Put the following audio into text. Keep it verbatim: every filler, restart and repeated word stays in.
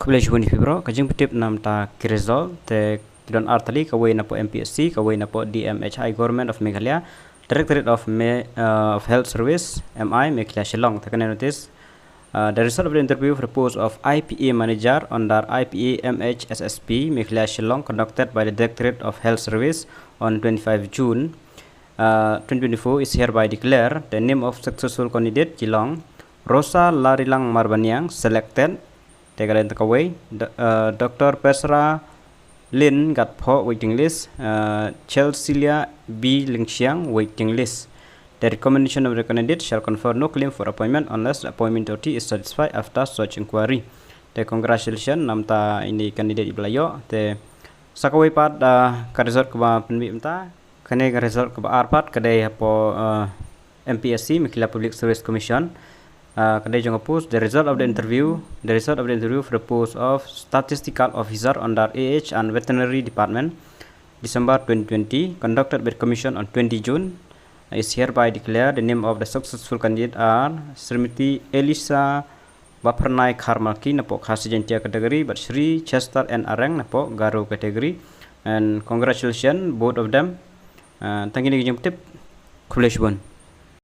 Khublei shibun ïa phi bro, ka jingpyntip namar ki result te ki don ar tylli, kawei na pdeng M P S C, kawei na pdeng D M H I, Government of Meghalaya, Directorate of, Me, uh, of Health Service, M I, Meghalaya Shillong. Te kane notice, uh, the result of the interview for the post of I P A manager under I P A M H S S P, Meghalaya Shillong, conducted by the Directorate of Health Service on twenty-five June, uh, twenty twenty-four is hereby declared. The name of successful candidate ki long Rosa Larilang Marbaniang, selected. Te ka don kawei, D-, uh, Doctor Pesra Lin Gatpho, waiting list, uh, Chelsilia B Lingsiang, waiting list. The recommendation of the candidate shall confer no claim for appointment unless the appointment authority is satisfied after such inquiry. Te congratulations namar ine i candidate iba la ïoh. Te sa kawei pat, uh, ka result kaba pynmih mynta. Kane ka result kaba ar pat ka dei hapoh, uh, M P S C, Meghalaya Public Service Commission. Uh, ka dei jong ka post, the result of the interview, the result of the interview for the post of Statistical Officer under A H and Veterinary Department, December twenty twenty, conducted by the Commission on twenty June, is hereby declared. The name of the successful candidate are Srimati Elisa Bapharnai Kharmalki napoh Khasi Jaintia category, bad Shri Chester N Areng napoh Garo category. And congratulations both of them. Uh, tang kine ki jingpyntip. Khublei shibun.